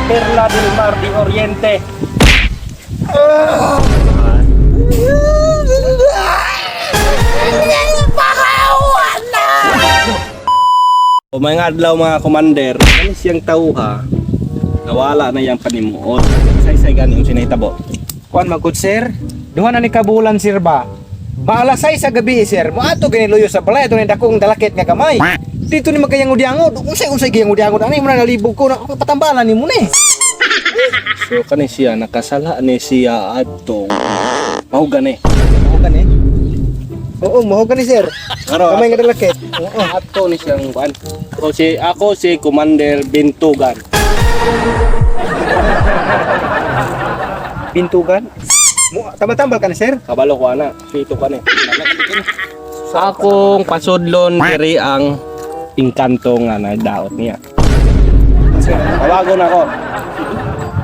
Perla del Mar de Oriente. O mga adlaw, mga commander, kani siyang tawha, nawala na yang panimuot. Say-say gani yung sinahitabo. Kuan magud, sir. Duha na ni kabulan, sir, ba. Maalasay sa gabi, sir. Moadto gani luyo sa balay ato ni dakong dalakit nga gamay. Dito ni magkayangod-yangod. Unsay-unsay gayangod-yangod ani mo na nalibog ko na patambalan nimo ni. So kani siya nakasala ni siya adtong mao gani. Mao gani. Oo, mao gani, sir. Karo Gamay nga dalakit. Oo. ato ni siyang kuan. Ako si Commander Bintugan. Bintugan. Mo tambal-tambal ka ni, sir. Kabalo ko ana, pito ka ni. Akong pasudlon diri ang engkanto nga nagdaot niya. Tawagon ako.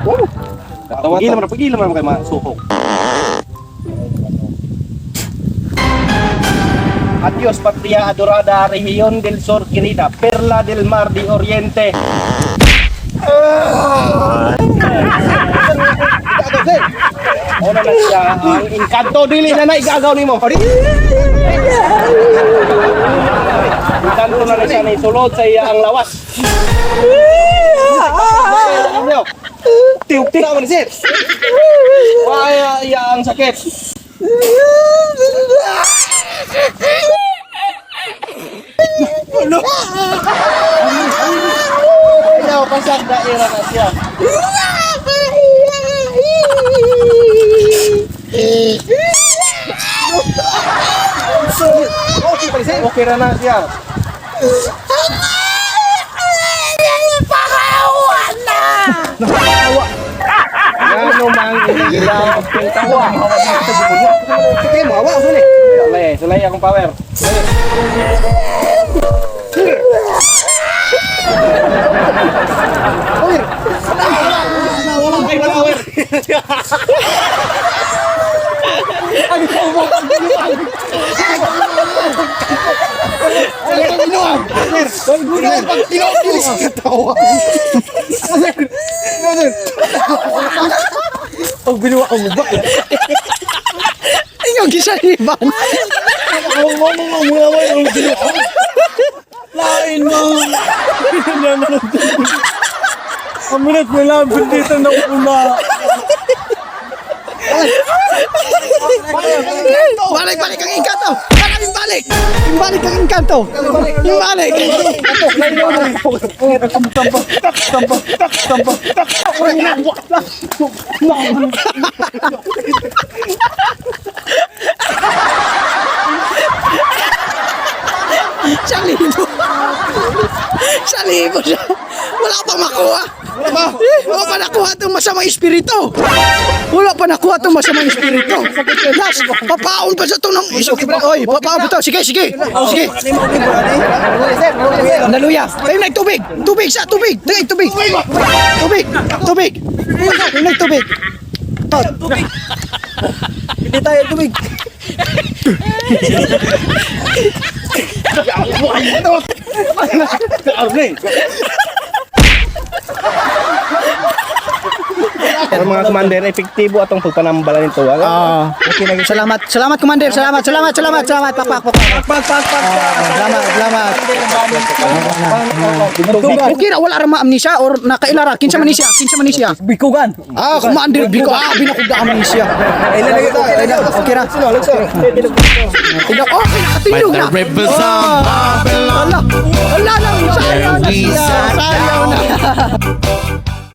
Oh. Pagila man kay masuhok. Adios patria adorada, rehiyon del sur querida, perla del mar de Oriente. Ikaw, sir. Una na siya ang engkanto, dili na na igagaw nimo. Engkanto na na siya na isulod sa iya ang lawas. Tiuk tiuk man, sir. Waya iya ang sakit. Ayaw, pasag daira na siya. Okay pa ni, sir. Okay ra na siya. Ano mang ilaw ang tawa. Sige, mo awa usune. Sulay, sulay akong power. Oy. Ay, power. Sir, guna pag tinuok sa tawa. Sir. Sir. Ang ginawa ang ba? Ikaw gisaliban. Lain mo! Amunat mo lang, dito na una. Balik, balik ang engkanto. Balik, balik. Balik ang engkanto. Balik. Sa libo. Sa libo siya. Wala pa makuha. Wala pa nakuha itong masamang espiritu. Wala pa nakuha itong masamang espiritu. Last, papaon pa sa ito ng... Oy, papaon pa ito. Sige, sige. Sige. Naluya. Ayun na, tubig. Tubig sa tubig. Dali, tubig. Tubig. Tubig. Ayun na, tubig. Tot. Hindi tayo tubig. Pero mga commander, epektibo atong pagpanambala nito. Wala. Ah, salamat. Salamat, Commander. Salamat, salamat, salamat, salamat. Pakpak, pakpak. Pak pak pak. Salamat, salamat. Okay ra, wala ra ma-amnesia or nakaila ra. Kinsa man ni siya? Kinsa man ni siya? Bikugan! Ah, Commander Biko. Ah, binakog na amnesia. Okay ra. Tindog. Okay, nakatindog na. The rivers of Babylon. Ala.